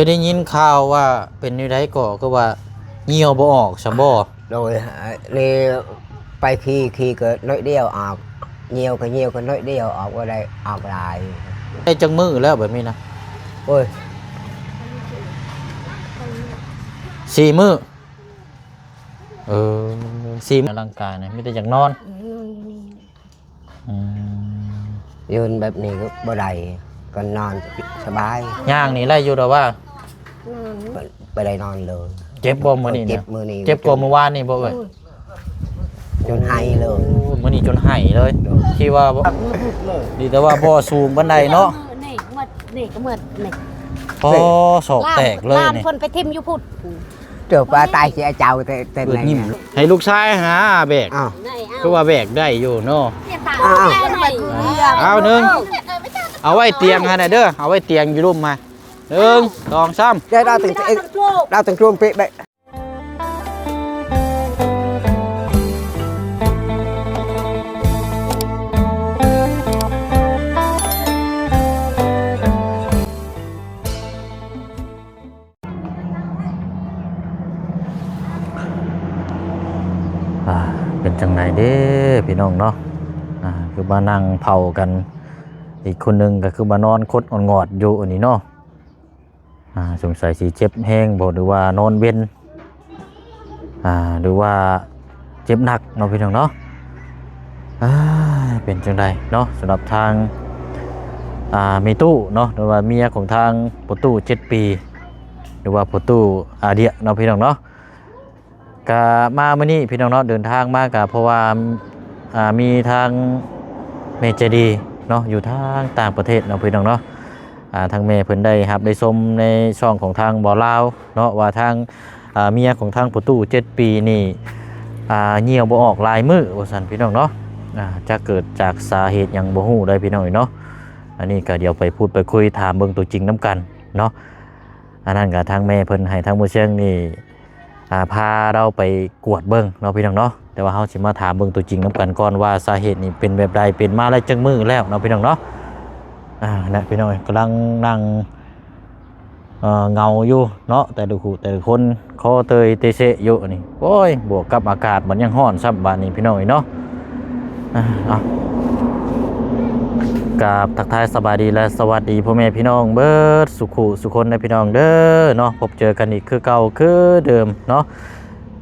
ຍໄດ້ຍິນຂ່າວວ່າເປັນແນວໃດກໍ ຄືວ່າຍ່ຽວບໍ່ອອກຊັ້ນບໍ? ໂດຍ ນີ້ໄປຂີ່ ຂີ່ກໍໜ້ອຍດຽວອອກ ຍ່ຽວກໍຍ່ຽວກໍໜ້ອຍດຽວ ອອກບໍ່ໄດ້ ອອກຫຼາຍ. ໄດ້ຈັກມື້ແລ້ວແບບນີ້ນະ? ໂອ້ຍ ສີ່ມື້. ເອີ ສີ່ມື້ ຮ່າງກາຍນະ ມີແຕ່ຢາກນອນ. ອືມ ອືມ ຢືນແບບນີ້ກໍບໍ່ໄດ້ ກໍນອນສະບາຍ. ຍ່າງນີ້ໄດ້ຢູ່ດອກວ່າ? ອືມ ບໍ່ ບໍ່ໄດ້ນອນເລີຍ. ເຈັບບໍ່ມື້ນີ້ນະ? ເຈັບມື້ນີ້ ເຈັບກວ່າມື້ວານນີ້ບໍ່ເອີຍ? ໂອ້ຍ ຈົນໄຫ້ເລີຍ. ໂອ້ ມື້ນີ້ຈົນໄຫ້ເລີຍ. ໂດຍ ທີ່ວ່າບໍ່ ດີແຕ່ວ່າບໍ່ສູງປານໃດເນາະ. ນີ້ໝົດ ນີ້ກໍໝົດນີ້. ພໍ ນີ້ ສອກແຕກເລີຍນີ້. ຫຼານເພິ່ນໄປຖິ້ມຢູ່ພຸ້ນ. ເຈົ້າປາຕາຍເສຍເຈົ້າແຕ່ ແຕ່ໃນນັ້ນ. ໃຫ້ລູກຊາຍຫາແບກ. ອ້າວ ຄືວ່າແບກໄດ້ຢູ່ເນາະ. ອ້າວ ເອົາໜຶ່ງ ເອົາໄວ້ຕຽງຫັ້ນນະເດີ ເອົາໄວ້ຕຽງຢູ່ລຸ່ມຫັ້ນ. ໜຶ່ງ ສອງ ສາມ. ດາວຕັ້ງ ດາວຕັ້ງໂຕເປະແບະ. ອ່າ ເປັນຈັ່ງໃດເດ້ພີ່ນ້ອງເນາະ? ອ່າ ຄືມານັ່ງເຝົ້າກັນ ອີກຄົນໜຶ່ງກໍຄືມານອນຄົດອອນງອດຢູ່ອັນນີ້ເນາະ. ອ່າ ສົງໄສຊິເຈັບແຮງບໍ ຫຼືວ່ານອນເວັນ ອ່າ ຫຼືວ່າເຈັບໜັກເນາະພີ່ນ້ອງເນາະ. ອ່າ ເປັນຈັ່ງໃດເນາະ ສຳລັບທາງ ອ່າ ແມ່ຕູ້ເນາະ ຫຼືວ່າເມຍຂອງທາງພໍ່ຕູ້ເຈັດປີ ຫຼືວ່າພໍ່ຕູ້ອາເດຍເນາະພີ່ນ້ອງເນາະ. ກະມາມື້ນີ້ພີ່ນ້ອງເນາະ ເດີນທາງມາກະເພາະວ່າ ອ່າ ມີທາງແມ່ໃຈດີເນາະ ຢູ່ທາງຕ່າງປະເທດເນາະພີ່ນ້ອງເນາະ. ອ່າ ທາງແມ່ເພິ່ນໄດ້ຮັບໄດ້ຊົມໃນຊ່ອງຂອງທາງບ່າວລາວເນາະ ວ່າທາງ ອ່າ ເມຍຂອງທາງພໍ່ຕູ້ເຈັດປີນີ້ ອ່າ ຍ່ຽວບໍ່ອອກຫຼາຍມື້ວ່າຊັ້ນພີ່ນ້ອງເນາະ. ອ່າ ຈັກເກີດຈາກສາເຫດຫຍັງບໍ່ຮູ້ໄດ໋ພີ່ນ້ອງເອີຍເນາະ. ອັນນີ້ກະດຽວໄປພູດໄປຄຸຍຖາມເບິ່ງຕົວຈິງນຳກັນເນາະ. ອັນນັ້ນກະທາງແມ່ເພິ່ນໃຫ້ທາງໝູ່ຊຽງນີ້ ອ່າ ພາລາວໄປກວດເບິ່ງເນາະພີ່ນ້ອງເນາະ. ແຕ່ວ່າເຮົາຊິມາຖາມເບິ່ງຕົວຈິງນຳກັນກ່ອນວ່າສາເຫດນີ້ເປັນແບບໃດ ເປັນມາໄດ້ຈັກມື້ແລ້ວເນາະພີ່ນ້ອງເນາະ. ອ່າ ນະ ພີ່ນ້ອງເອີຍ ກຳລັງນັ່ງ ເອີ ເຫງົາຢູ່ເນາະ ແຕ່ລະຄູ່ແຕ່ລະຄົນ ຄໍເຕີຍເຕເຊະຢູ່ອັນນີ້. ໂອ້ຍ ບວກກັບອາກາດມັນຍັງຮ້ອນຊ້ຳບາດນີ້ພີ່ນ້ອງເອີຍເນາະ. ອ່າ ເອົາ ກາບທັກທາຍສະບາຍດີ ແລະ ສະຫວັດດີພໍ່ແມ່ພີ່ນ້ອງເບິດສຸຂູສຸຄົນເດີພີ່ນ້ອງເດີເນາະ. ພົບເຈີກັນອີກຄືເກົ່າຄືເດີມເນາະ.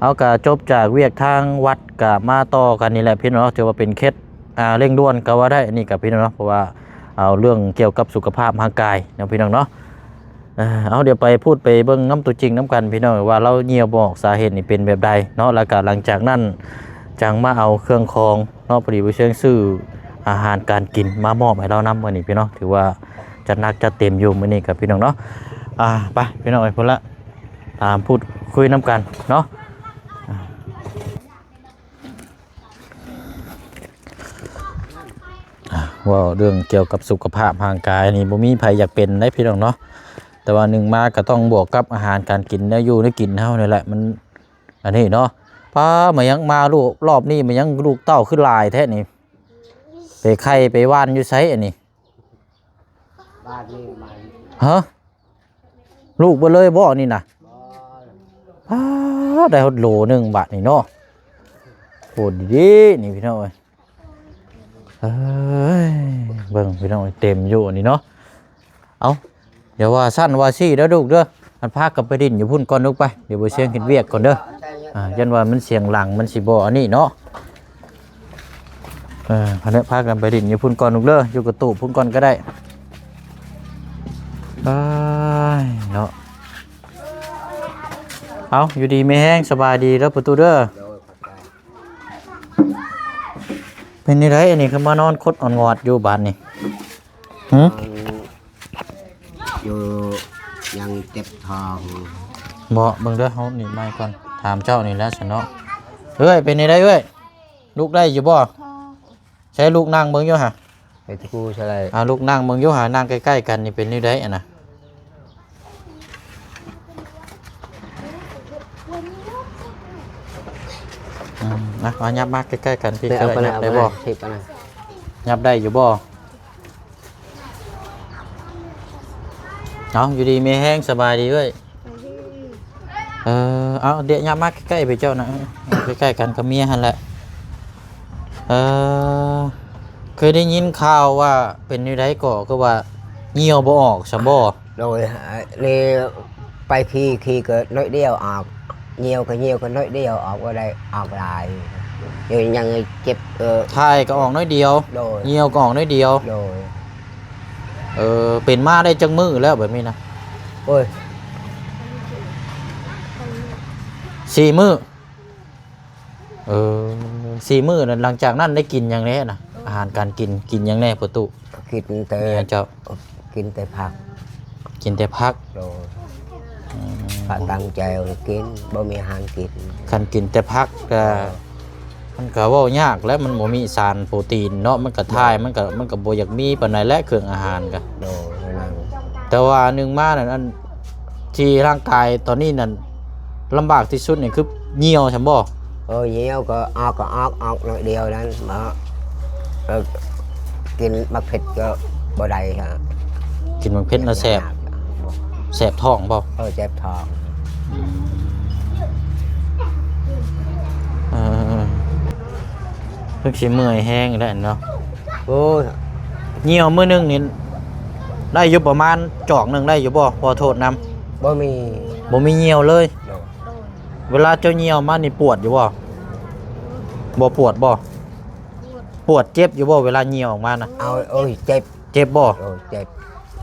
ເຮົາກະຈົບຈາກວຽກທາງວັດ ກະມາຕໍ່ກັນນີ້ແຫຼະພີ່ນ້ອງເນາະ. ຖືວ່າເປັນເຂດ ອ່າ ເລັ່ງດ່ວນກໍວ່າໄດ້ ອັນນີ້ກໍພີ່ນ້ອງເນາະ ເພາະວ່າເອົາເລື່ອງກ່ຽວກັບສຸຂະພາບຮ່າງກາຍເນາະພີ່ນ້ອງເນາະ. ເອີ ເອົາ ດຽວໄປພູດໄປເບິ່ງນຳຕົວຈິງນຳກັນພີ່ນ້ອງ ວ່າລາວຍ່ຽວບໍ່ອອກສາເຫດນີ້ເປັນແບບໃດເນາະ. ແລ້ວກໍຫຼັງຈາກນັ້ນຈັ່ງມາເອົາເຄື່ອງຂອງເນາະ. ພໍດີບໍ່ເຊີງຊື້ອາຫານການກິນມາມອບໃຫ້ລາວນຳມື້ນີ້ພີ່ນ້ອງ. ຖືວ່າຈັດໜັກຈັດເຕັມຢູ່ມື້ນີ້ກັບພີ່ນ້ອງເນາະ. ອ່າ ໄປພີ່ນ້ອງເອີຍ ພຸ້ນລະ ຕາມພູດຄຸຍນຳກັນເນາະ. ອ່າ ເວົ້າເລື່ອງກ່ຽວກັບສຸຂະພາບຮ່າງກາຍນີ້ ບໍ່ມີໃຜຢາກເປັນໄດ໋ພີ່ນ້ອງເນາະ. ແຕ່ວ່າໜຶ່ງມາກໍຕ້ອງບວກກັບອາຫານການກິນ ແນວຢູ່ແນວກິນເຮົານີ້ແຫຼະ ມັນອັນນີ້ເນາະ. ປ້າ ມາຍັງມາລູກ ລອບນີ້ມາຍັງລູກເຕົ້າຄືຫຼາຍແທ້ນີ້ ໄປໄຂ່ໄປຫວ່ານຢູ່ໃສອັນນີ້? ບາດນີ້ມາ ຮະ? ລູກເບິດເລີຍບໍ່ນີ້ນະ? ບໍ່. ປ້າ ໄດ້ຮອດໂລໜຶ່ງບາດນີ້ເນາະ. ໂອ້ ດີໆ ນີ້ພີ່ນ້ອງເອີຍ. ເອີຍ ເບິ່ງພີ່ນ້ອງເອີຍ ເຕັມຢູ່ອັນນີ້ເນາະ. ເອົາ ຢ່າວ່າຊັ້ນວ່າຊີ້ເດີລູກເດີ. ອັນ ພາກັນໄປຫຼິ້ນຢູ່ພຸ້ນກ່ອນລູກໄປ. ດຽວບໍ່ຊຽງເຮັດວຽກກ່ອນເດີ. ອ່າ ຢ້ານວ່າມັນສຽງດັງ ມັນຊິບໍ່ອັນນີ້ເນາະ. ເອີ ພາກັນໄປຫຼິ້ນຢູ່ພຸ້ນກ່ອນລູກເດີ ຢູ່ກະຕູບພຸ້ນກ່ອນກໍໄດ້. ເອີຍເນາະ. ເອົາ ຢູ່ດີມີແຮງ ສະບາຍດີເດີປະຕູເດີ. ເປັນຈັ່ງໃດອັນນີ້ ຄືມານອນຄົດອອນງອດຢູ່ບາດນີ້? ຫື? ຢູ່ ຍັງເຈັບທ້ອງ. ບໍ່ ເບິ່ງເດີ ເຮົາໜີໄມ້ກ່ອນ ຖາມເຈົ້ານີ້ແຫຼະຊັ້ນເນາະ. ເອື້ອຍ ເປັນຈັ່ງໃດເອື້ອຍ ລຸກໄດ້ຢູ່ບໍ່? ໃຊ້ລູກນັ່ງເບິ່ງຢູ່ຫະ ໃຫ້ຄູໃສ່. ອ່າ ລູກນັ່ງເບິ່ງຢູ່ຫະ ນັ່ງໃກ້ໆກັນນີ້ເປັນແນວໃດຫັ້ນນະ? ອືມ ນະ ມາຫຍັບມາໃກ້ໆກັນ ພີ່ ເອີ ເອີ ຫຍັບໄດ້ບໍ່? ຫຍັບໄດ້ຢູ່ບໍ່? ຫ ເອົາ ຢູ່ດີມີແຮງ ສະບາຍດີເອີຍ. ເອີ ເອົາ ດຽວຫຍັບມາໃກ້ໆ ໄປເຈົ້ານະ ໃກ້ໆ ກັນກັບເມຍຫັ້ນແຫຼະ. ເອີ ເຄີຍໄດ້ຍິນຂ່າວວ່າເປັນແນວໃດກໍ ຄືວ່າຍ່ຽວບໍ່ອອກຊັ້ນບໍ່? ໂດຍ ນີ້ໄປຂີ່ ຂີ່ກໍໜ້ອຍດຽວອອກ ຍ່ຽວກໍຍ່ຽວກໍໜ້ອຍດຽວ ອອກບໍ່ໄດ້ອອກຫຼາຍ ຍັງເຈັບ ເອີ ຖ່າຍກໍອອກໜ້ອຍດຽວ ໂດຍ ຍ່ຽວກໍອອກໜ້ອຍດຽວ ໂດຍ. ເອີ ເປັນມາໄດ້ຈັກມື້ແລ້ວແບບນີ້ນະ? ໂອ້ຍ ສີ່ມື້. ເອີ ສີ່ມື້ນັ້ນ ຫຼັງຈາກນັ້ນໄດ້ກິນຫຍັງແດ່ນະ? ອາຫານການກິນ ກິນຫຍັງແດ່ພໍ່ຕູ້? ກິນແຕ່ ເມຍເຈົ້າ ກິນແຕ່ຜັກ ກິນແຕ່ຜັກ ໂດຍ. ອືມ ພະຕັ້ງໃຈກິນ ບໍ່ມີອາຫານກິນ. ຄັນກິນແຕ່ຜັກກໍ ເອີ ມັນກໍເວົ້າຍາກແຫຼະ ມັນບໍ່ມີສານໂປຣຕີນເນາະ ມັນກໍຖ່າຍ ໂດຍ ມັນກໍ ມັນກໍບໍ່ຢາກມີປານໃດແຫຼະ ເຄື່ອງອາຫານກໍ ໂດຍ ນັ້ນ. ແຕ່ວ່າໜຶ່ງມານັ້ນ ອັນທີ່ຮ່າງກາຍຕອນນີ້ນັ້ນ ລຳບາກທີ່ສຸດນີ້ຄືຍ່ຽວຊັ້ນບໍ່? ເອີ ຍ່ຽວກໍອອກ ກໍອອກ ອອກໜ້ອຍດຽວນັ້ນເນາະ. ເອີ ກິນໝາກເຜັດກໍບໍ່ໄດ້ຮະ ກິນໝາກເຜັດແລ້ວແສບ ແສບທ້ອງບໍ່? ເອີ ແສບທ້ອງ. ອືມ ເອີ ເພິ່ນຊິເມື່ອຍແຮງແລ້ວເນາະ. ໂອ້ຍ ຍ່ຽວມື້ໜຶ່ງນີ້ໄດ້ຢູ່ປະມານຈອກໜຶ່ງໄດ້ຢູ່ບໍ່? ຂໍໂທດນຳ ບໍ່ມີ ບໍ່ມີຍ່ຽວເລີຍ. ໂດຍ ເວລາເຈົ້າຍ່ຽວມານີ້ປວດຢູ່ບໍ່? ບໍ່ປວດບໍ່? ປວດ ເຈັບຢູ່ບໍ່ເວລາຍ່ຽວອອກມານະ? ເອົາ ໂອ້ຍ ເຈັບ ເຈັບບໍ່? ໂອ້ຍ ເຈັບ.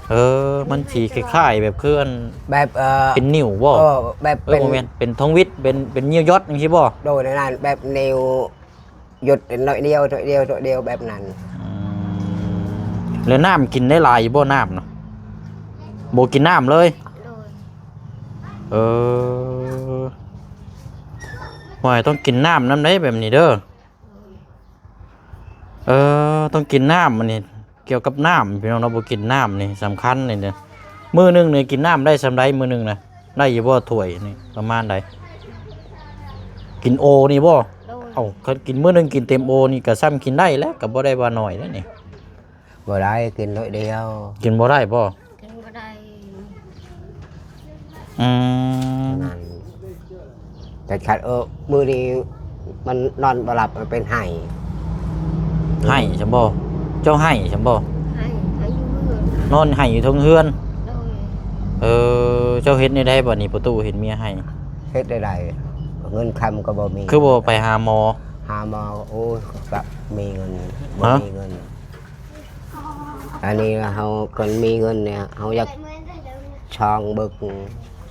ເອີ ມັນຊິຄ້າຍໆ ແບບຄືອັນ ແບບ ເອີ ເປັນນິ້ວບໍ່? ເອີ ແບບ ເອີ ເປັນ ບໍ່ແມ່ນ ເປັນທອງວິດ ເປັນ ເປັນນິ້ວຢອດຈັ່ງຊີ້ບໍ່? ໂດຍ ນັ້ນ ແບບນິ້ວ ຢຸດໜ້ອຍດຽວ ໜ້ອຍດຽວ ໜ້ອຍດຽວ ແບບນັ້ນ. ອືມ ແລ້ວນ້ຳກິນໄດ້ຫຼາຍຢູ່ບໍ່ ນ້ຳນະ? ບໍ່ກິນນ້ຳເລີຍ? ໂດຍ. ເອີ ໂອ້ຍ ຕ້ອງກິນນ້ຳນຳເດ້ແບບນີ້ເດີ. ເອີ ຕ້ອງກິນນ້ຳ ອັນນີ້ ກ່ຽວກັບນ້ຳ ພີ່ນ້ອງເນາະ ບໍ່ກິນນ້ຳນີ້ສຳຄັນນີ້ເດີ. ມື້ໜຶ່ງນີ້ກິນນ້ຳໄດ້ສ່ຳໃດ? ມື້ໜຶ່ງນະ ໄດ້ຢູ່ບໍ່ຖ້ວຍນີ້ ປະມານໃດ? ກິນໂອນີ້ບໍ່? ໂດຍ. ເອົ້າ ຄັນກິນມື້ໜຶ່ງກິນເຕັມໂອນີ້ກໍສ່ຳກິນໄດ້ແຫຼະ ກໍບໍ່ໄດ້ວ່າໜ້ອຍເດ້ນີ້. ບໍ່ໄດ້ ກິນໜ້ອຍດຽວ. ກິນບໍ່ໄດ້ບໍ່? ກິນບໍ່ໄດ້. ອືມ ນັ້ນ ແຕ່ຄັນ ເອີ ມື້ນີ້ມັນນອນບໍ່ຫຼັບ ມັນເປັນໄຫ້ ໄຫ້ຊັ້ນບໍ່? ເຈົ້າໄຫ້ຊັ້ນບໍ່? ໄຫ້ ໄຫ້ຢູ່ເຮືອນ ນອນໄຫ້ຢູ່ເທິງເຮືອນ. ໂດຍ. ເອີ ເຈົ້າເຮັດແນວໃດບັດນີ້ ປະຕູ ເຫັນເມຍໄຫ້? ເຮັດແນວໃດ? ເງິນຄຳກໍບໍ່ມີ. ຄືບໍ່ໄປຫາໝໍ? ຫາໝໍ ໂອ້ຍ ກໍມີເງິນ ບໍ່ມີເງິນ. ອັນນີ້ເຮົາ ຄັນມີເງິນນີ້ ເຮົາຢາກຊ່ອງເບິ່ງ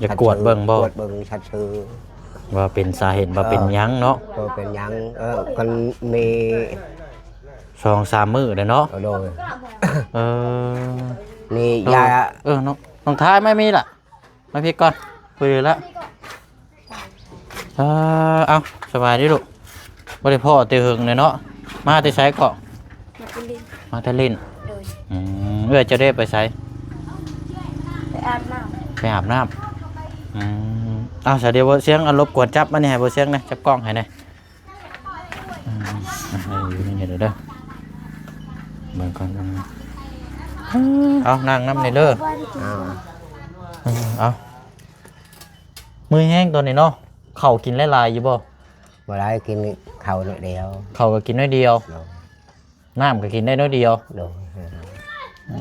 ຢາກກວດເບິ່ງບໍ່? ກວດເບິ່ງຊັດຊື່ ວ່າເປັນສາເຫດວ່າເປັນຫຍັງເນາະ? ເອີ ເປັນຫຍັງ? ເອີ ຄັນມີສອງສາມມື້ແລ້ວເນາະ? ໂດຍ. ເອີ ນີ້ຢາ ເອີ ນ້ອງ ນ້ອງທາຍ ມາພີ້ລະ ມາພີ້ກ່ອນ ເປີດລະ. ເອີ ເອົາ ສະບາຍດີລູກ ບໍ່ໄດ້ພໍ້ແຕ່ເຫິງເລີຍເນາະ. ມາແຕ່ໃສເກາະ? ມາແຕ່ຫຼິ້ນ. ມາແຕ່ຫຼິ້ນ. ໂດຍ. ອືມ ເອື້ອຍເຈົ້າເດ້ໄປໃສ? ໄປອາບນ້ຳ. ໄປອາບນ້ຳ. ອືມ ເອົາ ສະ ດຽວບໍ່ສຽງ ອັນ ລົບກວນຈັບອັນນີ້ໃຫ້ບໍ່ສຽງແດ່ ຈັບກ້ອງໃຫ້ແດ່. ອືມ ອ່ະ ຢູ່ນີ້ເດີ ເບິ່ງກ່ອນ ເອົາ ນັ່ງນຳນີ້ເດີ. ເອົາ ເອີ ເອົາ ເມື່ອຍແຮງຕອນນີ້ເນາະ. ເຂົ້າກິນຫຼາຍໆຢູ່ບໍ່? ບໍ່ຫຼາຍ ກິນເຂົ້າໜ້ອຍດຽວ. ເຂົ້າກໍກິນໜ້ອຍດຽວ. ໂດຍ. ນ້ຳກໍກິນໄດ້ໜ້ອຍດຽວ. ໂດຍ. ອື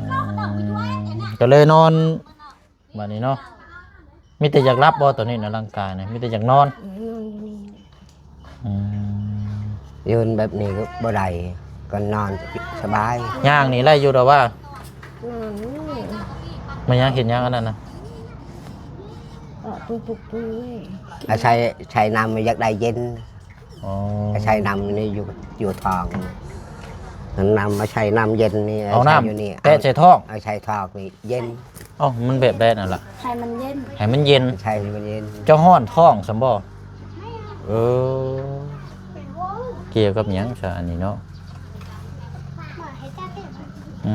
ມ ກໍເລີຍນອນ ບັດນີ້ເນາະ ມີແຕ່ຢາກຫຼັບບໍ່ຕອນນີ້ນະ? ຮ່າງກາຍນະ ມີແຕ່ຢາກນອນ. ນອນຢູ່ນີ້. ອືມ ຢືນແບບນີ້ກໍບໍ່ໄດ້ ກໍນອນສະບາຍ. ຍ່າງນີ້ໄດ້ຢູ່ດອກວ່າ? ນອນຢູ່. ມາຫຍັງ ເຮັດຫຍັງອັນນັ້ນນະ? ເອາະປຸຍປຸກປຸຍ. ອາໄສ ໃສ່ນ້ຳມັນຢາກໄດ້ເຢັນ. ອໍ ໃສ່ນ້ຳນີ້ຢູ່ ຢູ່ທ້ອງ ນ້ຳ ໃສ່ນ້ຳເຢັນນີ້ ເອົານ້ຳ ໃສ່ຢູ່ນີ້ ແຕະໃສ່ທ້ອງ ເອົາໃສ່ທ້ອງນີ້ເຢັນ. ເອົ້າ ມັນແບບໃດນັ້ນລະ? ໃຫ້ມັນເຢັນ ໃຫ້ມັນເຢັນ ໃສ່ໃຫ້ມັນເຢັນ. ເຈົ້າຮ້ອນທ້ອງຊັ້ນບໍ່? ເອີ ກ່ຽວກັບຫຍັງຊະອັນນີ້ເນາະ? ອື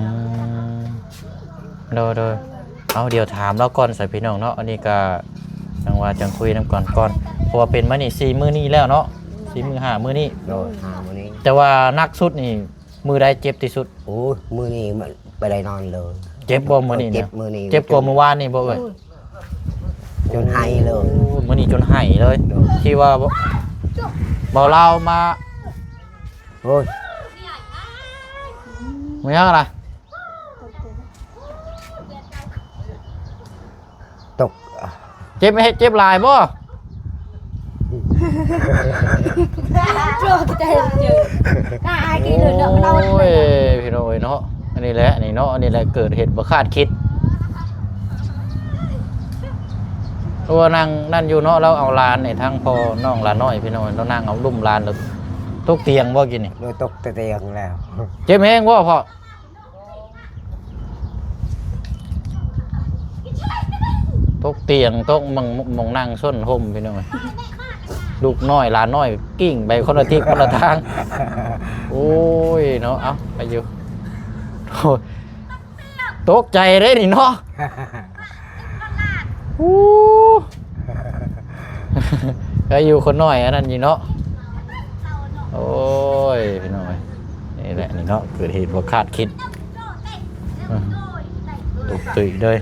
ມ ໂດຍ ໂດຍ. ເອົາ ດຽວຖາມລາວກ່ອນຊະພີ່ນ້ອງເນາະ. ອັນນີ້ກະຈັ່ງວ່າຈັ່ງຄຸຍນຳກັນກ່ອນ ເພາະວ່າເປັນມານີ້ສີ່ມື້ນີ້ແລ້ວເນາະ ສີ່ມື້ຫ້າມື້ນີ້. ໂດຍ ຫ້າມື້ນີ້. ແຕ່ວ່າໜັກສຸດນີ້ມື້ໃດເຈັບທີ່ສຸດ? ໂອ້ຍ ມື້ນີ້ມັນບໍ່ໄດ້ນອນເລີຍ. ເຈັບບໍ່ມື້ນີ້ນະ? ເຈັບມື້ນີ້ ເຈັບກວ່າມື້ວານນີ້ບໍ່ເອີຍ? ໂອ້ຍ ຈົນໄຫ້ເລີຍ ໂອ້ ມື້ນີ້ຈົນໄຫ້ເລີຍ ໂດຍ ທີ່ວ່າ ເບົາລາວມາ ໂອ້ຍ ມີຫຍັງລະ? ຕົກ ເຈັບ ເຈັບຫຼາຍບໍ່? ໂອ້ຍ ພີ່ນ້ອງເອີຍເນາະ ອັນນີ້ແຫຼະ ອັນນີ້ເນາະ ອັນນີ້ແຫຼະ ເກີດເຫດບໍ່ຄາດຄິດ ເພາະວ່ານັ່ງນັ້ນຢູ່ເນາະ ລາວເອົາຫຼານໃຫ້ທາງພໍ່ນ້ອງຫຼານນ້ອຍ ພີ່ນ້ອງເອີຍ ລາວນັ່ງເອົາລຸ້ມຫຼານ ແລ້ວຕົກຕຽງບໍ່ກີ້ນີ້? ໂດຍ ຕົກແຕ່ຕຽງແລ້ວ ເຈັບແຮງບໍ່ພໍ່? ຕົກຕຽງ ຕົກໝ່ອງ ໝ່ອງນັ່ງສົ້ນຮົ່ມ ພີ່ນ້ອງເອີຍ ລູກນ້ອຍຫຼານນ້ອຍກິ້ງໄປຄົນລະທິດຄົນລະທາງ ໂອ້ຍເນາະ ເອົ້າ ໄປຢູ່ ໂອ້ຍ ຕົກໃຈເດ້ນີ້ເນາະ ໂອ້ ໃຜຢູ່ຄົນນ້ອຍອັນນັ້ນຢູ່ເນາະ ໂອ້ຍ ພີ່ນ້ອງເອີຍ ນີ້ແຫຼະນີ້ເນາະ ເກີດເຫດບໍ່ຄາດຄິດ ອືມ ຕົກຕຸ້ຍເລີຍ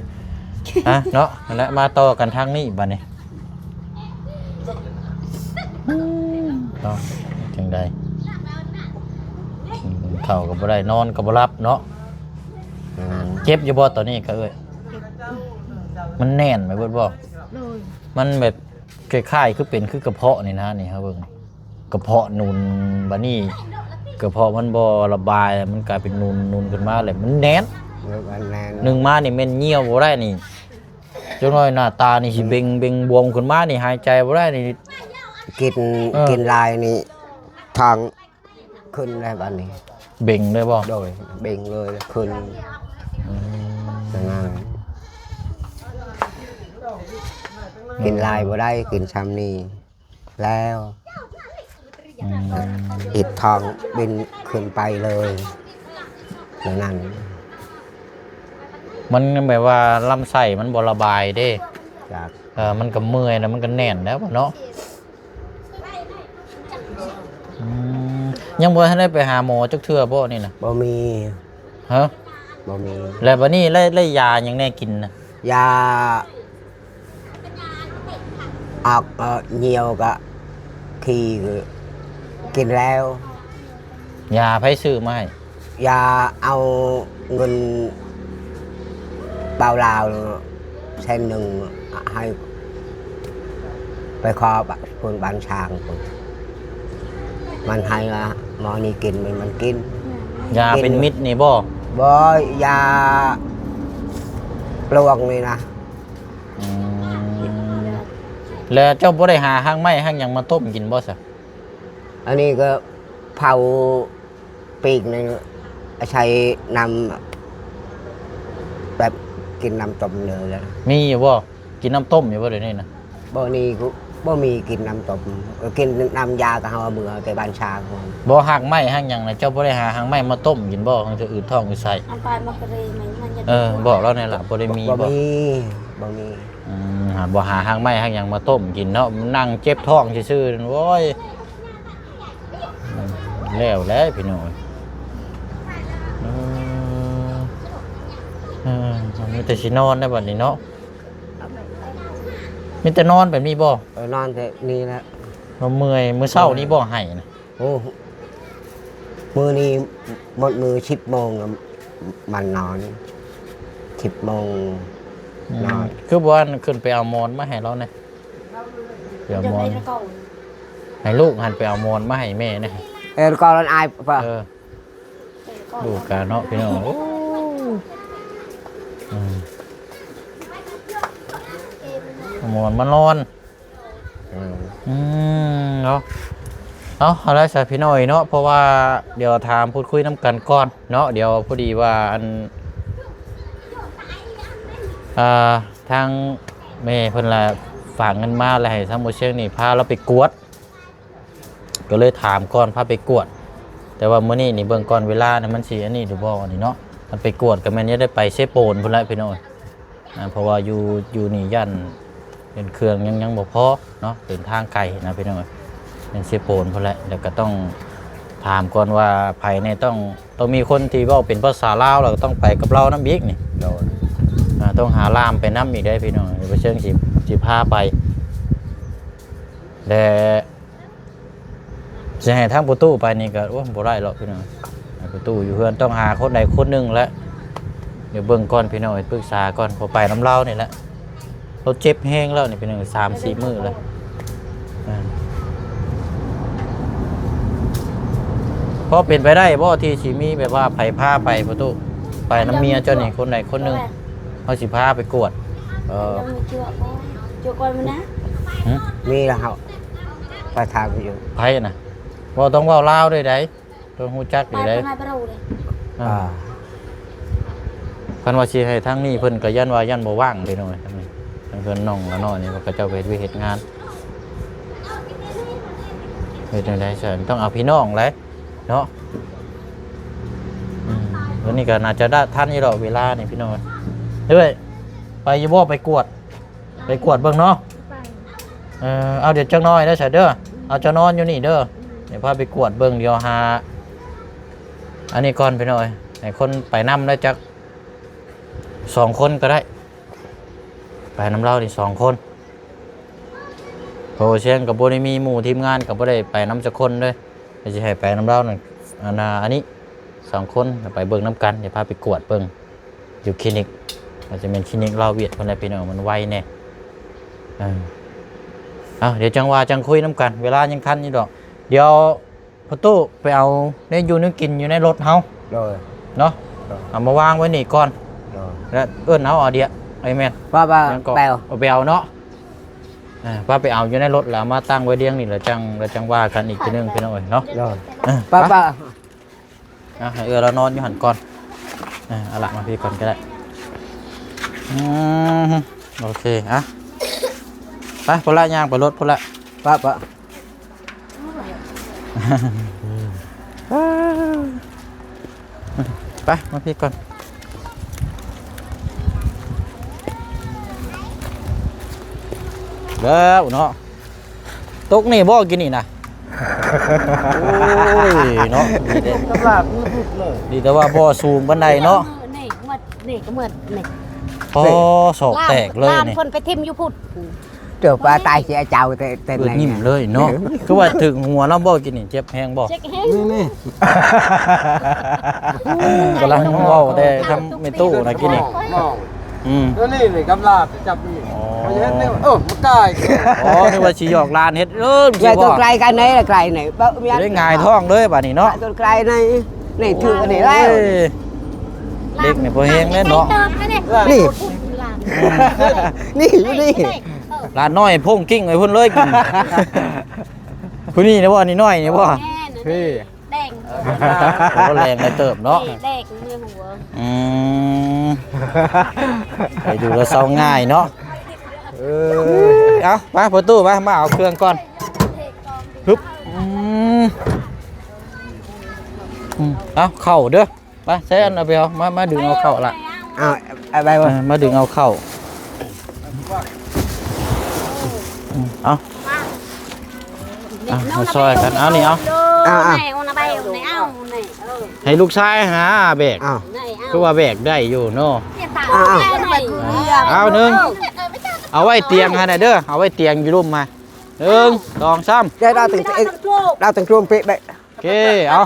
ອ່ະເນາະ ນັ້ນແຫຼະ ມາຕໍ່ກັນທາງນີ້ບາດນີ້ ອືມ ເນາະ ຈັ່ງໃດ ກິນເຂົ້າກໍບໍ່ໄດ້ ນອນກໍບໍ່ຫຼັບເນາະ ອືມ ເຈັບຢູ່ບໍ່ຕອນນີ້ກະເອີຍ? ເຈັບ ມັນແໜ້ນໄປເບິດບໍ່? ໂດຍ ມັນແບບຄ້າຍໆຄືເປັນຄືກະເພາະນີ້ນະ ນີ້ເຮົາເບິ່ງ ກະເພາະໜູນ ບາດນີ້ກະເພາະມັນບໍ່ລະບາຍ ມັນກາຍເປັນໜູນ ໜູນຂຶ້ນມາ ແລ້ວມັນແໜ້ນ ເອີ ມັນແໜ້ນ ໜຶ່ງມານີ້ແມ່ນຍ່ຽວບໍ່ໄດ້ນີ້ ຈັກໜ້ອຍໜ້າຕານີ້ຊິເບັ່ງ ເບັ່ງບວມຂຶ້ນມານີ້ ຫາຍໃຈບໍ່ໄດ້ນີ້ ກິນ ເອີ ກິນຫຼາຍນີ້ ທ້ອງຂຶ້ນແລ້ວບາດນີ້ ເບັ່ງເລີຍບໍ່? ໂດຍ ເບັ່ງເລີຍ ຂຶ້ນ ອືມ ນັ້ນ ອືມ ກິນຫຼາຍບໍ່ໄດ້ ກິນຊ່ຳນີ້ ແລ້ວ ອືມ ເຮັດທ້ອງເບັ່ງຂຶ້ນໄປເລີຍ ແນວນັ້ນ ມັນແບບວ່າລຳໄສ້ມັນບໍ່ລະບາຍເດ້ ຈ້ະ ເອີ ມັນກໍເມື່ອຍ ແລ້ວມັນກໍແໜ້ນແລ້ວເນາະ ອືມ ຍັງບໍ່ທັນໄດ້ໄປຫາໝໍຈັກເທື່ອບໍ່ນີ້ນະ? ບໍ່ມີ ຮະ? ບໍ່ມີ ແລ້ວບາດນີ້ໄດ້ ໄດ້ຢາຫຍັງແດ່ກິນນະ? ຢາ ອອກ ເອີ ຍ່ຽວກະຂີ້ ກິນແລ້ວ ຢາໃຜຊື້ມາໃຫ້? ຢາເອົາເງິນບ່າວລາວແສນໜຶ່ງໃຫ້ ໄປຂໍ ບ- ພຸ້ນບ້ານຊ້າງພຸ້ນ ມັນໃຫ້ວ່າໝໍນີ້ກິນ ມັນ ມັນກິນ ຢາເປັນມິດນີ້ບໍ່? ບໍ່ ຢາປວງນີ້ນະ ອືມ ແລ້ວເຈົ້າບໍ່ໄດ້ຫາຮາກໄມ້ຮາກຫຍັງມາຕົ້ມກິນບໍ່ຊະ? ອັນນີ້ກໍເຜົາປີກໜຶ່ງ ໃສ່ນ້ຳ ແບບກິນນ້ຳຕົ້ມເລີຍແລ້ວ ມີຢູ່ບໍ່? ກິນນ້ຳຕົ້ມຢູ່ບໍ່ດຽວນີ້ນະ? ບໍ່ນີ້ ບໍ່ມີກິນນ້ຳຕົ້ມ ກິນນ້ຳຢາກໍເຮົາເອົາເມືອແຕ່ບ້ານຊາງ ບໍ່ ຮາກໄມ້ຮາກຫຍັງນະ ເຈົ້າບໍ່ໄດ້ຫາຮາກໄມ້ມາຕົ້ມກິນບໍ່? ມັນຈະອືດທ້ອງອືດໄສ້ ເອົາປານມາກະເຣໄມ້ມັນ ເອີ ບອກລາວແດ່ລະ ບໍ່ໄດ້ມີບໍ່? ບໍ່ມີ ບໍ່ມີ ອືມ ຫາ ບໍ່ຫາຮາກໄມ້ຮາກຫຍັງມາຕົ້ມກິນເນາະ ນັ່ງເຈັບທ້ອງຊື່ໆ ໂອ້ຍ ແລ້ວແຫຼະພີ່ນ້ອງ ເອີ ເອີ ມີແຕ່ຊິນອນແລ້ວບັດນີ້ເນາະ ມີແຕ່ນອນແບບນີ້ບໍ່? ເອີ ນອນແຕ່ນີ້ແຫຼະ ເມື່ອຍ ມື້ເຊົ້ານີ້ບໍ່ໄຫ້ນະ? ໂອ້ ມື້ນີ້ໝົດມື້ສິບໂມງ ມັນນອນ ສິບໂມງ ອືມ ນອນ ຄືບໍ່ອັນຂຶ້ນໄປເອົາໝອນມາໃຫ້ລາວແດ່? ໄປເອົາໝອນ ໃຫ້ລູກຫັ້ນໄປເອົາໝອນມາໃຫ້ແມ່ແດ່ ເອີ ກໍລອນອາຍ ເອີ ລູກກະເນາະພີ່ນ້ອງ ໂອ້ ອືມ ເອົາໝອນມານອນ ອືມ ອືມ ເນາະ ເອົາ ເອົາລະຊະພີ່ນ້ອງເນາະ ເພາະວ່າດຽວຖາມພູດຄຸຍນຳກັນກ່ອນເນາະ ດຽວພໍດີວ່າອັນ ອ່າ ທາງແມ່ເພິ່ນລະຝາກເງິນມາ ລະໃຫ້ທາງໝໍຊຽງນີ້ພາລາວໄປກວດ ກໍເລີຍຖາມກ່ອນ ພາໄປກວດ ແຕ່ວ່າມື້ນີ້ນີ້ເບິ່ງກ່ອນເວລານີ້ມັນຊິອັນນີ້ຫຼືບໍ່ນີ້ເນາະ ຄັນໄປກວດກໍແມ່ນຈະໄດ້ໄປເຊໂປນພຸ້ນແຫຼະພີ່ນ້ອງ ອ່າ ເພາະວ່າຢູ່ ຢູ່ນີ້ຢ້ານເປັນເຄື່ອງຍັງ ຍັງບໍ່ພໍເນາະ ເດີນທາງໄກນະພີ່ນ້ອງ ແມ່ນເຊໂປນພຸ້ນແຫຼະ ແລ້ວກໍຕ້ອງ ຖາມກ່ອນວ່າໃຜແດ່ ຕ້ອງ ຕ້ອງມີຄົນທີ່ເວົ້າເປັນພາສາລາວ ແລ້ວກໍຕ້ອງໄປກັບລາວນຳອີກນີ້. ໂດຍ ອ່າ ຕ້ອງຫາລ່າມໄປນຳອີກເດ້ພີ່ນ້ອງ ບໍ່ເຊີງຊິ ຊິພາໄປ ແລະ ຊິໃຫ້ທາງປະຕູໄປນີ້ກໍ ໂອ້ ບໍ່ໄດ້ດອກພີ່ນ້ອງ. ໃຫ້ປະຕູຢູ່ເຮືອນ ຕ້ອງຫາຄົນໃດຄົນໜຶ່ງແຫຼະ. ດຽວເບິ່ງກ່ອນພີ່ນ້ອງເອີຍ ປຶກສາກ່ອນ ເພາະໄປນຳລາວນີ້ແຫຼະ. ລາວເຈັບແຮງແລ້ວນີ້ພີ່ນ້ອງ ສາມສີ່ມື້ແລ້ວ. ອ່າ ພໍເປັນໄປໄດ້ບໍ່ທີ່ຊິມີແບບວ່າໃຜພາໄປປະຕູ ໄປນຳເມຍເຈົ້ານີ້ ຄົນໃດຄົນໜຶ່ງ ເຮົາຊິພາໄປກວດ? ເອີ ຫຶ? ມີແລ້ວ ເຮົາໄປຖາມຢູ່. ໃຜນະ? ບໍ່ຕ້ອງເວົ້າລາວເດ້ໃດ. ຕ້ອງຮູ້ຈັກຢູ່ເດ້. ອ່າ ຄັນວ່າຊິໃຫ້ທາງນີ້ເພິ່ນກໍຢ້ານວ່າຢ້ານບໍ່ວ່າງເດ້ນ້ອຍ ທາງນີ້ ທາງເຮືອນນ້ອງລະນ້ອຍນີ້ ເຂົາເຈົ້າກໍເຮັດວຽກເຮັດງານ ເຮັດແນວໃດຊັ້ນ ຕ້ອງເອົາພີ່ນ້ອງແຫຼະເນາະ. ອືມ ວັນນີ້ກໍໜ້າຈະໄດ້ທັນຢູ່ດອກເວລານີ້ພີ່ນ້ອງ. ເອີຍ ໄປຢູ່ບໍ່ ໄປກວດ? ໄປກວດເບິ່ງເນາະ. ໄປ ເອີ ເອົາ ດຽວຈັກໜ້ອຍເດີຊະເດີ ເອົາ ເຈົ້ານອນຢູ່ນີ້ເດີ ອືມ ດຽວພາໄປກວດເບິ່ງ ດຽວຫາ ອັນນີ້ກ່ອນພີ່ນ້ອງເອີຍ ໃຫ້ຄົນໄປນຳໄດ້ຈັກສອງຄົນກໍໄດ້ ໄປນຳລາວນີ້ສອງຄົນ ເພາະວ່າຊຽງກໍບໍ່ໄດ້ມີໝູ່ທີມງານ ກໍບໍ່ໄດ້ໄປນຳຈັກຄົນເລີຍ. ກໍຊິໃຫ້ໄປນຳລາວນັ້ນ ອັນນ່າ ອັນນີ້ສອງຄົນ ໄປເບິ່ງນຳກັນ ດຽວພາໄປກວດເບິ່ງຢູ່ຄລີນິກ ອາດຈະແມ່ນຄລີນິກລາວຫວຽດພຸ້ນແຫຼະພີ່ນ້ອງ ມັນໄວແດ່. ເອີ ເອົາ ດຽວຈັ່ງວ່າຈັ່ງຄຸຍນຳກັນ ເວລາຍັງທັນຢູ່ດອກ. ດຽວພໍ່ຕູ້ໄປເອົາແນວຢູ່ແນວກິນຢູ່ໃນລົດເຮົາ ໂດຍ ເນາະ ໂດຍ ເອົາມາວາງໄວ້ນີ້ກ່ອນ ໂດຍ ແລ້ວເອີ້ນເອົາອາເດຍ ເອີຍ ແມ່ນ ວ່າ ວ່າ ຫຍັງເກາະ ແປວ ເອົາແປວເນາະ. ອ່າ ວ່າໄປເອົາຢູ່ໃນລົດ ແລ້ວເອົາມາຕັ້ງໄວ້ລຽງນີ້ ແລ້ວຈັ່ງ ແລ້ວຈັ່ງວ່າກັນອີກທີໜຶ່ງ ພີ່ນ້ອງເອີຍເນາະ. ເອີ ໄປ ໄປ ອ່າ ໃຫ້ເອື້ອຍລາວນອນຢູ່ຫັ້ນກ່ອນ. ອ່າ ເອົາລະ ມາພີ້ກ່ອນກໍໄດ້. ອືມ ໂອເຄ ອ່ະ ໄປພຸ້ນລະ ຍ່າງໄປລົດພຸ້ນລະ ປະ ປະ. ໄປ ມາພີ້ກ່ອນ ແລ້ວເນາະ. ຕົກນີ້ບໍ່ ກິນນີ້ນະ? ໂອ້ຍເນາະ ດີແຕ່ ຕະຫຼາດມືດເລີຍ ດີແຕ່ວ່າບໍ່ສູງປານໃດເນາະ. ນີ້ໝົດ ນີ້ກໍໝົດນີ້ ອໍ ສອກແຕກເລີຍນີ້ ເພິ່ນໄປຖິ້ມຢູ່ພຸ້ນ. ເຈົ້າປາຕາຍເສຍເຈົ້າແຕ່ ແຕ່ ເອີ ໃນ ຍິ້ມເລີຍເນາະ. ຄືວ່າຖືກຫົວນຳບໍ່ ກິນນີ້ ເຈັບແຮງບໍ່? ເຈັບແຮງ ນີ້ ນີ້ ກຳລັງເວົ້າແຕ່ທຳແມ່ຕູ້ນະ ກິນນີ້. ອືມ ຕົວນີ້ນີ້ກຳລາດຈັບນີ້ ອໍ ມັນເຮັດແນວ ເອີ ມັນກາຍ. ອໍ ນຶກວ່າຊິຫຍອກຫຼານເຮັດ ເອີ ຊິບອກ ໃກ້ກັນໄດ໋ ໃກ້ນີ້ ບໍ່ມີ ໄດ້ຫງາຍທ້ອງເລີຍບາດນີ້ເນາະ ໃກ້ນີ້ ນີ້ຖືກອັນນີ້ແລ້ວ. ໂອ້ຍ ເດັກນີ້ພໍແຮງແລ້ວເນາະ ນີ້ ນີ້ ຢູ່ນີ້ ຫຼານນ້ອຍໂພງກິ້ງໄປພຸ້ນເລີຍກິນ. ຜູ້ນີ້ນະບໍ່ ນີ້ນ້ອຍນີ້ບໍ່? ແມ່ນ ພີ່ ແດງ ໂອ້ ແລງໄດ້ເຕີບເນາະ ແດງໃນຫົວ. ອືມ ໄປດູແລ້ວເຊົາງ່າຍເນາະ. ເອີ ເອົາ ໄປ ພໍ່ຕູ້ ໄປ ມາເອົາເຄື່ອງກ່ອນ. ຮຶບ ອືມ ອືມ ເອົາ ເຂົ້າເດີ. ໄປ ໃຊ້ອັນ ເອົາໄປເອົາ ມາ ມາດຶງເອົາເຂົ້າລະ. ເອົາ ເອົາໄປບໍ່? ເອີ ມາດຶງເອົາເຂົ້າ. ອືມ ເອົາ ເອົາ ມາຊ່ອຍກັນ ເອົານີ້ ເອົາ ເອົາ ເອົາ ໃຫ້ລູກຊາຍຫາແບກ. ເອົາ ຄືວ່າແບກໄດ້ຢູ່ເນາະ. ເອົາ ເອົາ ເອົາ ໜຶ່ງ ເອົາໄວ້ຕຽງຫັ້ນນະເດີ ເອົາໄວ້ຕຽງຢູ່ລຸ່ມມາ. ໜຶ່ງ ສອງ ສາມ ໄດ້ ລາວຕັ້ງ ລາວຕັ້ງໂຄງເປະໄດ້. ໂອເຄ ເອົາ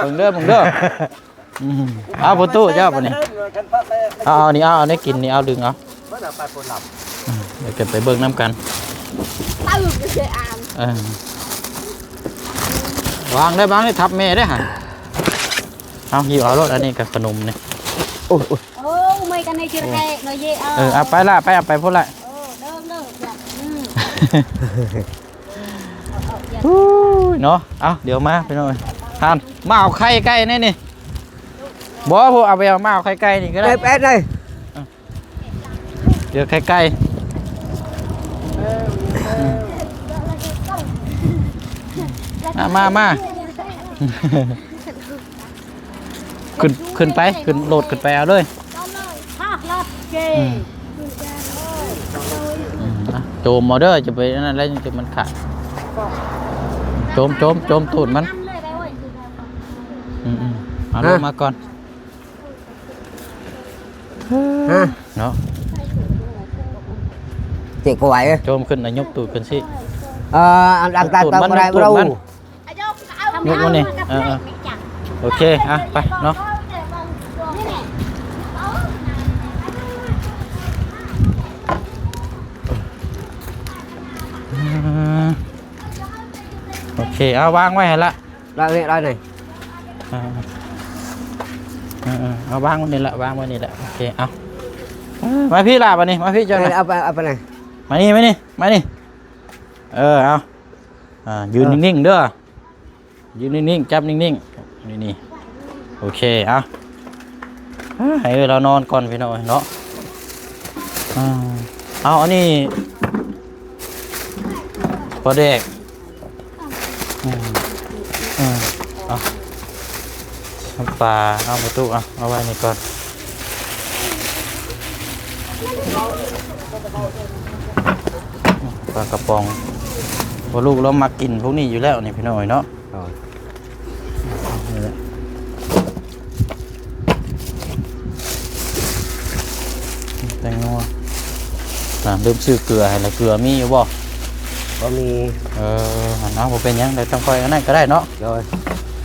ເບິ່ງເດີ ເບິ່ງເດີ. ອືມ ເອົາ ພໍ່ຕູ້ ເຈົ້າບາດນີ້ ເອົາ ເອົານີ້ ເອົາ ເອົາແນວກິນນີ້ ເອົາ ດຶງເອົາ. ອືມ ດຽວກັນໄປເບິ່ງນຳກັນ. ເອີ ວາງໄດ້ ວາງໄດ້ ທັບແມ່ໄດ້ຫັ້ນ. ເອົາ ຫິ້ວເອົາໂລດ ອັນນີ້ກໍຂະໜົມນີ້. ໂອ້ຍ ໂອ້ຍ ໂອ້ ເມື່ອຍກັນໃນເທື່ອແທ້ເນາະເຢ. ເອີ ເອົາໄປລະ ໄປ ເອົາໄປພຸ້ນລະ. ເອີ ເດີ ເດີ ອືມ ໂອ້ຍເນາະ. ເອົາ ດຽວມາພີ່ນ້ອງເອີຍ ທ່ານ ມາເອົາໄຂ່ໄກ່ແດ່ນີ້. ບໍ່ ພວກເອົາໄປ ເອົາມາເອົາໄຂ່ໄກ່ນີ້ກໍໄດ້ ໄປ ໄປໄດ້. ດຽວໄຂ່ໄກ່ ມາ ມາ ມາ ຂຶ້ນ ຂຶ້ນໄປ ຂຶ້ນໂລດ ຂຶ້ນໄປເອົາເລີຍ. ອືມ ອືມ ອ່ະ ໂຈມເອົາເດີ ຈະໄປອັນນັ້ນແລ້ວ ຈະມັນຂາດ. ໂຈມ ໂຈມ ໂຈມຕູດມັນ. ອືມໆ ເອົາ ຮະ ລົງມາກ່ອນ ຮະ ເນາະ ເຈັບກວ່າເອີຍ ໂຈມຂຶ້ນນະ ຍົກຕູດຂຶ້ນຊິ ເອີ ອັນ ອັນ ຕັດ ຕັດ ຕັດບໍ່ໄດ້ ບໍ່ໄດ້ ຍກມັນນີ້ ເອີໆ ໂອເຄ ອ່ະ ໄປເນາະ ອືມ ໂອເຄ ເອົາວາງໄວ້ຫັ້ນລະ ໄດ້ນີ້ ໄດ້ນີ້ ເອີໆ ເອີໆ ເອົາວາງໄວ້ນີ້ລະ ວາງໄວ້ນີ້ລະ ໂອເຄ ເອົາ ມາພີ້ລະ ບາດນີ້ ມາພີ້ເຈົ້ານະ ເອົາໄປ ເອົາໄປນີ້ ມານີ້ ມານີ້ ມານີ້ ເອີ ເອົາ ອ່າ ຢືນ ເອີ ນິ່ງໆເດີ ຢືນນິ່ງໆ ຈັບນິ່ງໆ ນີ້ໆ ໂອເຄ ເອົາ ອ່າ ໃຫ້ເອື້ອຍລາວນອນກ່ອນພີ່ນ້ອງເນາະ ອ່າ ເອົາ ອັນນີ້ປາແດກ ອືມ ເອີ ເອົາ ນ້ຳປາ ເອົາປະຕູ ເອົາ ເອົາໄວ້ນີ້ກ່ອນ ປາກະປ໋ອງ ເພາະລູກລາວມັກກິນພວກນີ້ຢູ່ແລ້ວນີ້ພີ່ນ້ອງເອີຍເນາະ ອໍ ນີ້ແຫຼະ ແຕງນົວ ອ່າ ລືມຊື້ເກືອໃຫ້ລະ ເກືອມີຢູ່ບໍ່? ບໍ່ມີ ເອີ ຫັ້ນເນາະ ບໍ່ເປັນຫຍັງ ດຽວຈັ່ງຄ່ອຍອັນນັ້ນກໍໄດ້ເນາະ ໂດຍ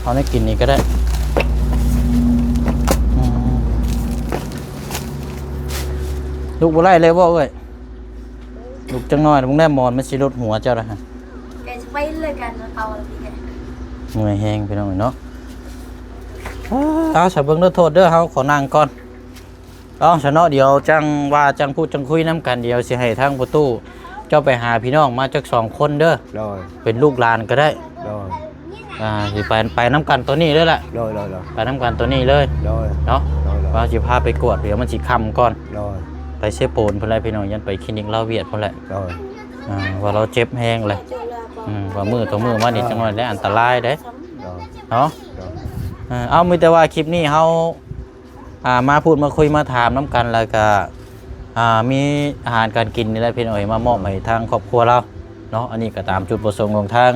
ເອົາໃນກິນນີ້ກໍໄດ້ ອືມ ລຸກບໍ່ໄດ້ເລີຍບໍ່ເອີຍ? ລຸກຈັກໜ້ອຍ ເບິ່ງແດ່ໝອນມັນຊິຫຼຸດຫົວເຈົ້າລະຫັ້ນ ແກຊິໄປເລີຍກັນເອົາລະຕິ ເມື່ອຍແຮງພີ່ນ້ອງເອີຍເນາະ ເອົາ ສາເບິ່ງເດີ ໂທດເດີ ເຮົາຂໍນັ່ງກ່ອນ ເອົາ ສາເນາະ ດຽວຈັ່ງວ່າຈັ່ງພູດຈັ່ງຄຸຍນຳກັນ ດຽວຊິໃຫ້ທາງພໍ່ຕູ້ເຈົ້າໄປຫາພີ່ນ້ອງມາຈັກສອງຄົນເດີ ໂດຍ ເປັນລູກຫຼານກໍໄດ້ ໂດຍ ອ່າ ຊິໄປ ໄປນຳກັນຕອນນີ້ເລີຍລະ ໂດຍໆໆ ໄປນຳກັນຕອນນີ້ເລີຍ ໂດຍ ເນາະ ໂດຍໆ ວ່າຊິພາໄປກວດ ດຽວມັນຊິຄ່ຳກ່ອນ ໂດຍ ໄປເຊໂປນພຸ້ນແຫຼະພີ່ນ້ອງ ຢ້ານໄປຄລີນິກລາວຫວຽດພຸ້ນແຫຼະ ໂດຍ ອ່າ ວ່າລາວເຈັບແຮງແຫຼະ ອືມ ວ່າມື້ຕໍ່ມື້ມານີ້ ເອີ ຈັກໜ້ອຍແລ້ວອັນຕະລາຍເດ້ ໂດຍ ເນາະ ໂດຍ ເອີ ເອົາ ມີແຕ່ວ່າຄລິບນີ້ເຮົາ ອ່າ ມາພູດມາຄຸຍມາຖາມນຳກັນ ແລ້ວກະ ອ່າ ມີອາຫານການກິນນີ້ແຫຼະພີ່ນ້ອງເອີຍ ມາມອບໃຫ້ທາງຄອບຄົວລາວເນາະ ອັນນີ້ກໍຕາມຈຸດປະສົງຂອງທາງ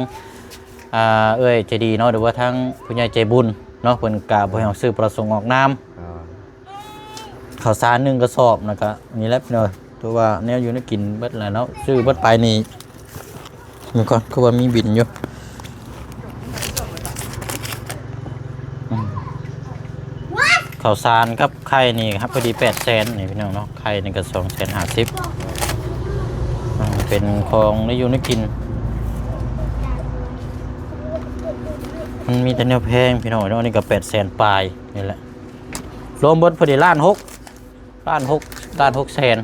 ອ່າ ເອື້ອຍໃຈດີເນາະ ຫຼືວ່າທາງຜູ້ໃຫຍ່ໃຈບຸນເນາະ ເພິ່ນກະບໍ່ໃຫ້ອອກຊື່ປະສົງອອກນາມ ອ່າ ເຂົ້າສານໜຶ່ງກະສອບ ແລ້ວກະນີ້ແຫຼະພີ່ນ້ອງ ຖືວ່າແນວຢູ່ແນວກິນເບິດແລ້ວເນາະ ຊື້ເບິດໄປນີ້ ເບິ່ງກ່ອນ ຄືວ່າມີບິນຢູ່ ອືມ ເຂົ້າສານກັບໄຂ່ນີ້ຄັບ ພໍດີແປດແສນນີ້ພີ່ນ້ອງເນາະ ໄຂ່ນີ້ກໍສອງແສນຫ້າສິບ ອ່າ ເປັນຂອງໄດ້ຢູ່ໄດ້ກິນ ມັນມີແຕ່ແນວແພງພີ່ນ້ອງເນາະ ອັນນີ້ກໍແປດແສນປາຍນີ້ແຫຼະ ລວມເບິດພໍດີລ້ານຫົກ ລ້ານຫົກ ລ້ານຫົກແສນ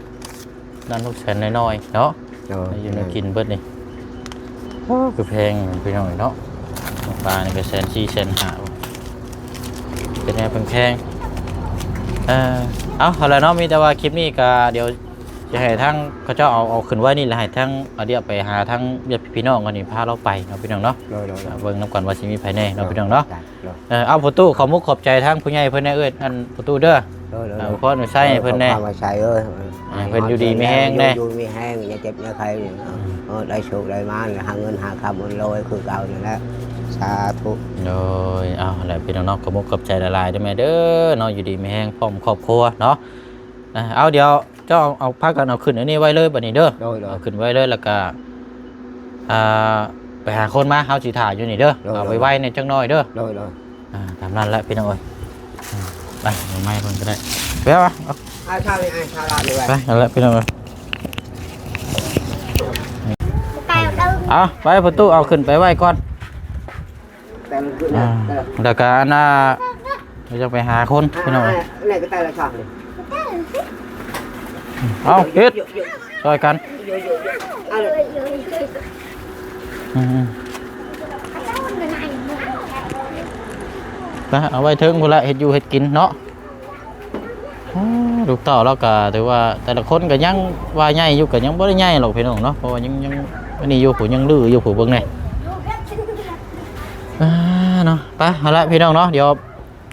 ລ້ານຫົກແສນນ້ອຍໆເນາະ ໂດຍ ໄດ້ຢູ່ໄດ້ກິນເບິດນີ້ ໂອ້ ຄືແພງພີ່ນ້ອງເນາະ ປານີ້ກໍແສນສີ່ແສນຫ້າ ເປັນແນວແພງໆ ເອີ ເອົາ ເອົາລະເນາະ ມີແຕ່ວ່າຄລິບນີ້ກໍດຽວຊິໃຫ້ທາງເຂົາເຈົ້າເອົາ ເອົາຂຶ້ນໄວ້ນີ້ ແລ້ວໃຫ້ທາງອາດຽວໄປຫາທາງຍາດພີ່ນ້ອງເຂົານີ້ ພາລາວໄປເນາະພີ່ນ້ອງເນາະ ໂດຍໆ ເບິ່ງນຳກັນວ່າຊິມີໃຜແດ່ເນາະ ໂດຍ ພີ່ນ້ອງເນາະ ໂດຍ ເອີ ເອົາ ພໍ່ຕູ້ ຂອບມຸກຂອບໃຈທາງຜູ້ໃຫຍ່ເພິ່ນແດ່ເອີຍ ອັນພໍ່ຕູ້ເດີ ໂດຍໆ ເອີ ຂໍອວຍໄຊໃຫ້ເພິ່ນແດ່ ຂໍອວຍໄຊເອີຍ ໃຫ້ເພິ່ນຢູ່ດີມີແຮງແດ່ ຢູ່ດີມີແຮງ ຢ່າເຈັບຢ່າໄຂ້ ເອີ ໄດ້ໂຊກໄດ້ມາ ຫາເງິນຫາຄຳ ໂອນລວຍຄືເກົ່ານີ້ແຫຼະ ສາທຸ ໂດຍ ເອົາແຫຼະພີ່ນ້ອງເນາະ ຂອບມຸກຂອບໃຈຫຼາຍໆເດີແມ່ເດີເນາະ ຢູ່ດີມີແຮງພ້ອມຄອບຄົວເນາະ ເອົາ ດຽວ ເຈົ້າເອົາ ເອົາ ພາກັນເອົາຂຶ້ນອັນນີ້ໄວ້ເລີຍບັດນີ້ເດີ ໂດຍໆ ເອົາຂຶ້ນໄວ້ເລີຍ ແລ້ວກະ ອ່າ ໄປຫາຄົນມາ ເຮົາຊິຖ້າຢູ່ນີ້ເດີ ໂດຍໆ ເອົາໄວໆແດ່ຈັກໜ້ອຍເດີ ໂດຍໆ ອ່າ ຕາມນັ້ນແຫຼະພີ່ນ້ອງເອີຍ ອ່າ ໄປ ເອົາໄມ້ເພິ່ນກໍໄດ້ ໄປເອົາ ເອົາ ອ້າຍຊາວນີ້ ອ້າຍຊາວລາວນີ້ໄວ້ ໄປ ເອົາລະພີ່ນ້ອງເອີຍ ເອົາ ໄປ ພໍ່ຕູ້ ເອົາຂຶ້ນໄປໄວ້ກ່ອນ ແຕ່ລະຄືນ ອ່າ ແລ້ວກໍອັນນ່າ ເຮົາຈະໄປຫາຄົນພີ່ນ້ອງ ອ່າ ອັນນີ້ກໍແຕ່ລະຊອກນີ້ ເອົາ ເຮັດ ຊ່ອຍກັນ ເອົາ ອືມ ໄປ ເອົາໄວ້ເທິງພຸ້ນລະ ເຮັດຢູ່ເຮັດກິນເນາະ. ອ່າ ລູກເຕົ້າລາວກະຖືວ່າແຕ່ລະຄົນກະຍັງວ່າໃຫຍ່ຢູ່ ກະຍັງບໍ່ໄດ້ໃຫຍ່ຫຼອກພີ່ນ້ອງເນາະ ເພາະວ່າຍັງ ຍັງອັນນີ້ຢູ່ ຜູ້ຍັງດື້ຢູ່ ຜູ້ເບິ່ງແດ່ ອ່າ ເນາະ. ໄປ ເອົາລະພີ່ນ້ອງເນາະ ດຽວ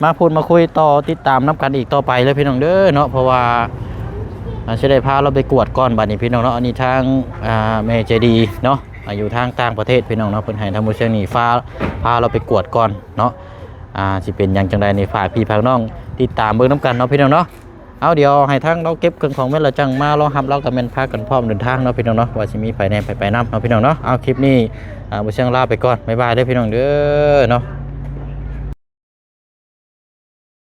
ມາພູດມາຄຸຍຕໍ່ ຕິດຕາມນຳກັນອີກຕໍ່ໄປເລີຍພີ່ນ້ອງເດີເນາະ ເພາະວ່າ ອ່າ ຊິໄດ້ພາລາວໄປກວດກ່ອນບັດນີ້ພີ່ນ້ອງເນາະ. ອັນນີ້ທາງ ອ່າ ແມ່ໃຈດີເນາະ ອ່າ ຢູ່ທາງຕ່າງປະເທດພີ່ນ້ອງເນາະ ເພິ່ນໃຫ້ທາງໝູ່ຊຽງນີ້ພາ ພາລາວໄປກວດກ່ອນເນາະ. ອ່າ ຊິເປັນຫຍັງຈັ່ງໃດນີ້ ຝາກພີ່ຝາກນ້ອງຕິດຕາມເບິ່ງນຳກັນເນາະພີ່ນ້ອງເນາະ. ເອົາ ດຽວໃຫ້ທາງລາວເກັບເຄື່ອງຂອງແມ່ນແລ້ວ ຈັ່ງມາລໍຮັບລາວກັບແມ່ນພາກັນພ້ອມເດີນທາງເນາະພີ່ນ້ອງເນາະ ວ່າຊິມີໃຜແດ່ໃຜໄປນຳເນາະພີ່ນ້ອງເນາະ. ເອົາ ຄລິບນີ້ ອ່າ ບໍ່ຊຽງລາໄປກ່ອນ ບາຍບາຍເດີພີ່ນ້ອງເດີເນາະ.